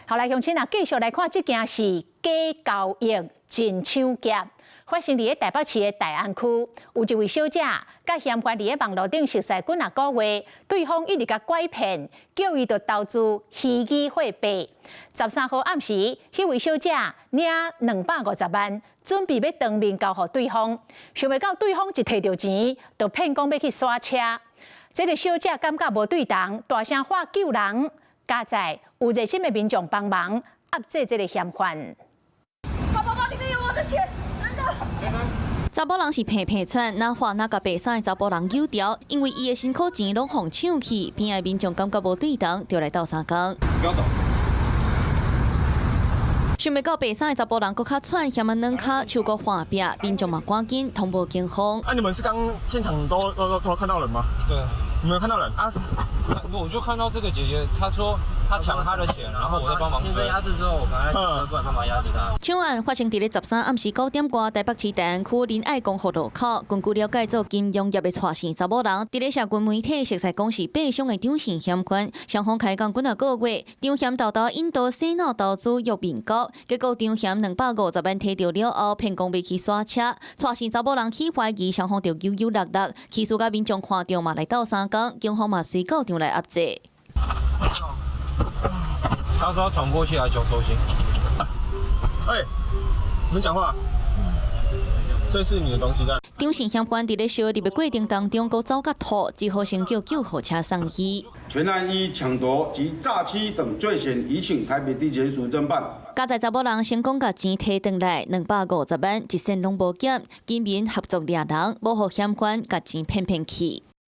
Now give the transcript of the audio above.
好來，鄉親啊，繼續來看這件是假交易真搶劫，發生佇咧台北市的大安區，有一位小姐佮嫌犯佇咧網路頂熟似幾若個月，對方一直共拐騙，叫伊著投資虛擬貨幣。13號暗時，彼位小姐領250萬，準備欲當面交予對方，想袂到對方一提著錢，就騙講欲去刷車。這个小姐感覺無對頭，大聲喊救人。佳哉有熱心的民眾幫忙壓制這个嫌犯。包包包裡面有我的錢，真的。查某人是拚拚喘，若喊若共白衫的查埔人搝牢，因為伊的辛苦錢攏予搶去，邊仔民眾感覺無對頭，就來鬥相共。想袂到白衫的查埔人閣較喘，嫌啊軟跤手閣換壁，民眾嘛趕緊通報警方。啊，你們是剛現場都看到人嗎？對。你們有看到人啊？我就看到這個姐姐，她說她搶她的錢，然後我在幫忙追。壓制之後，我趕快過來幫忙壓制她。搶案發生佇咧13暗時9點外，台北市大安區仁愛光復路口。根據了解，做金融業的蔡姓查某人，佇咧社群媒體熟似講是八鄉的張姓嫌犯，雙方開講幾若個月，張嫌沓沓引導洗腦投資約面交，結果張嫌250萬提著了後，騙講欲去刷車，蔡姓查某人起懷疑，雙方就扭扭搦搦，起訴佮民眾看著嘛來鬥相共，警方嘛隨到場來壓制。他說他轉過去來交收金。哎，你們講話。這是你的東西在。張姓嫌犯佇咧相入的過程當中，閣走甲吐，只好先叫救護車送醫。全案依搶奪及詐欺等罪嫌，移請台北地檢署偵辦。佳哉查某人成功共錢提轉來，250萬，一仙攏無減，警民合作掠人，無予嫌犯共錢騙騙去。